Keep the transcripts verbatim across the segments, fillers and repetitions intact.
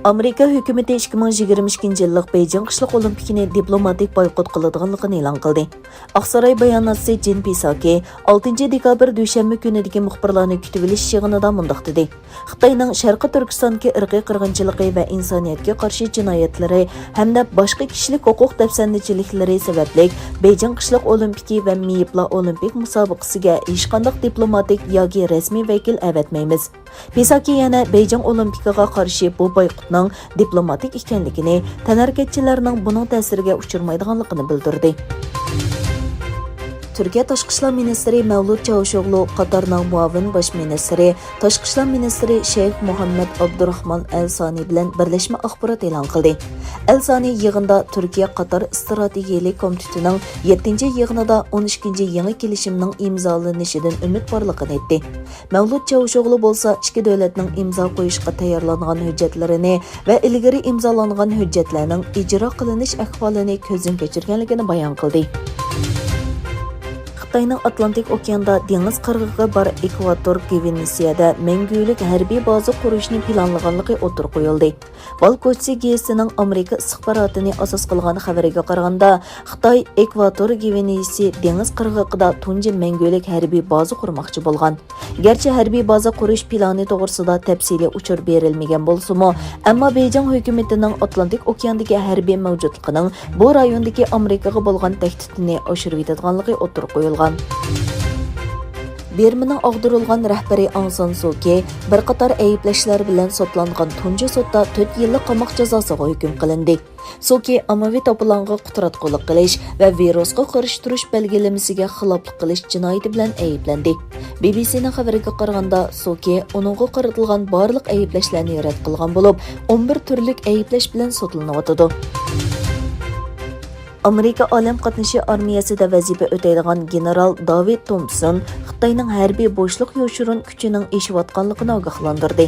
ئامېرىكا ھۆكۈمىتى ئىككى مىڭ يىگىرمە ئىككىنچى يىللىق بېيجىڭ قىشلىق ئولىمپىكىنى دىپلوماتىك بايقۇت قىلىدىغانلىقىنى ئېلان قىلدى. ئاقساراي باياناتچىسى جېن پىساكى ئالتىنچى دېكابىر دۈشەنبە كۈنىدىكى مۇخبىرلارنى كۈتۈۋېلىش يىغىنىدا مۇنداق دېدى: خىتاينىڭ شەرقىي تۈركىستاندىكى ئىرقىي قىرغىنچىلىقى ۋە ئىنسانىيەتكە قارشى جىنايەتلىرى ھەمدە باشقا كىشىلىك ھوقۇق دەپسەندىچىلىكلىرى سەۋەبلىك، بېيجىڭ قىشلىق ئولىمپىكى ۋە مېيىپلار ئولىمپىك مۇسابىقىسىگە ھېچقانداق دىپلوماتىك ياكى رەسمىي ۋەكىل ئەۋەتمەيمىز. پىساكى يەنە بېيجىڭ ئولىمپىكىغا قارشى بۇ بايقۇتنىڭ دىپلوماتىك ئىكەنلىكىنى، تەنھەرىكەتچىلەرنىڭ بۇنىڭ تەسىرىگە ئۇچرىمايدىغانلىقىنى بىلدۈردى. تۈركىيە تاشقى ئىشلار مىنىستىرى مەۋلۇت چاۋۇشئوغلۇ قاتارنىڭ مۇئاۋىن باش مىنىستىرى، تاشقى ئىشلار مىنىستىرى شەيخ مۇھەممەد ئابدۇراخمان ئەل سانى بىلەن بىرلەشمە ئاخبارات ئېلان قىلدى. ئەل سانى يىغىندا تۈركىيە قاتار ئىستراتېگىيەلىك كومىتېتىنىڭ يەتتىنچى يىغىنىدا ئون ئىككىنچى يېڭى كېلىشىمنىڭ ئىمزالىنىشىدىن ئۈمىد بارلىقىنى ئېيتتى. مەۋلۇت چاۋۇشئوغلۇ بولسا ئىككى دۆلەتنىڭ ئىمزا قويۇشقا تەييارلانغان ھۆججەتلىرىنى ۋە ئىلگىرى ئىمزالانغان ھۆججەتلەرنىڭ ئىجرا قىلىنىش ئەھۋالىنى كۆزدىن كەچۈرگەنلىكىنى بايان قىلدى. خىتاينىڭ ئاتلانتىك ئوكياندا دېڭىز قىرغىقىغا بار ئېكۋاتور گۋىنېسىيەدە مەڭگۈلۈك ھەربىي بازا قۇرۇشنى پىلانلىغانلىقى ئوتتۇرىغا قويۇلدى. بال كوچىسى گېزىتىنىڭ ئامېرىكا ئىستىخباراتىنى ئاساس قىلغان خەۋىرىگە قارىغاندا، خىتاي ئېكۋاتور گۋىنېسى دېڭىز قىرغىقىدا تۇنجى مەڭگۈلۈك ھەربىي بازا قۇرماقچى بولغان. گەرچە ھەربىي بازا قۇرۇش پىلانى توغرىسىدا تەپسىلىي ئۇچۇر بېرىلمىگەن بولسىمۇ، ئەمما بېيجىڭ ھۆكۈمىتىنىڭ ئاتلانتىك ئوكياندىكى ھەربىي مەۋجۇتلۇقىنىڭ بۇ رايوندىكى ئامېرىكىغا بولغان تەھدىتىنى ئاشۇرۇۋېتىدىغانلىقى ئوتتۇرىغا قويۇلغان. بىرمىنىڭ ئاغدۇرۇلغان رەھبىرى ئاڭ سان سۇكى بىر قاتار ئەيىبلەشلەر بىلەن سوتلانغان تۇنجى سوتتا تۆت يىللىق قاماق جازاسىغا ھۆكۈم قىلىندى. سۇكى ئاممىۋى توپىلاڭغا قۇتراتقۇلۇق قىلىش ۋە ۋىرۇسقا قارشى تۇرۇش بەلگىلىمىسىگە خىلاپلىق قىلىش جىنايىتى بىلەن ئەيىبلەندى. بى بى سىنىڭ خەۋىرىگە قارىغاندا، سۇكى ئۇنىڭغا قارىتىلغان بارلىق ئەيىبلەشلەرنى رەت قىلغان بولۇپ، ئون بىر تۈرلۈك ئەيىبلەش بىلەن سوتلىنىۋاتىدۇ. ئامېرىكا ئالەم قاتنىشى ئارمىيەسىدە ۋەزىپە ئۆتەيدىغان گېنېرال داۋىد تومپسون خىتاينىڭ ھەربىي بوشلۇق يوشۇرۇن كۈچىنىڭ ئېشىۋاتقانلىقىنى ئاگاھلاندۇردى.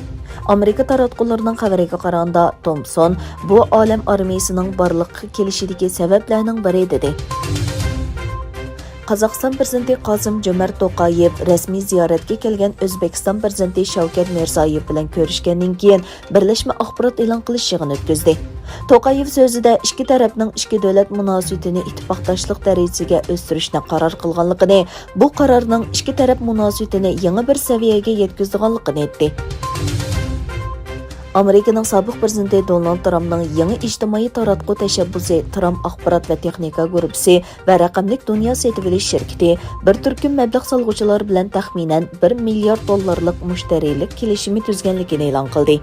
ئامېرىكا تاراتقۇلىرىنىڭ خەۋىرىگە قارىغاندا، تومپسون بۇ ئالەم ئارمىيەسىنىڭ بارلىققا كېلىشىدىكى سەۋەبلەرنىڭ بىرى دېدى. قازاقىستان پىرېزىدېنتى قاسىم جۆمەرت توقايېۋ رەسمىي زىيارەتكە كەلگەن ئۆزبېكىستان پىرېزىدېنتى شاۋكەت مىرزىيېۋ بىلەن كۆرۈشكەندىن كېيىن، بىرلەشمە ئاخبارات ئېلان قىلىش يىغىنى ئۆتكۈزدى. توقايېۋ سۆزىدە ئىككى تەرەپنىڭ ئىككى دۆلەت مۇناسىۋىتىنى ئىتتىپاقداشلىق دەرىجىسىگە ئۆستۈرۈشنى قارار قىلغانلىقىنى، بۇ قارارنىڭ ئىككى تەرەپ مۇناسىۋىتىنى يېڭى بىر سەۋىيەگە يەتكۈزىدىغانلىقىنى ئېيتتى. ئامېرىكىنىڭ سابىق پىرېزىدېنتى دونالد ترامپنىڭ يېڭى ئىجتىمائىي تاراتقۇ تەشەببۇسى ترامپ ئاخبارات ۋە تېخنىكا گۇرۇپپىسى ۋە رەقەملىك دۇنيا سېتىۋېلىش شىركىتى بىر تۈركۈم مەبلەغ سالغۇچىلار بىلەن تەخمىنەن بىر مىليارد دوللارلىق مۇشتەرىلىك كېلىشىمى تۈزگەنلىكىنى ئېلان قىلدى.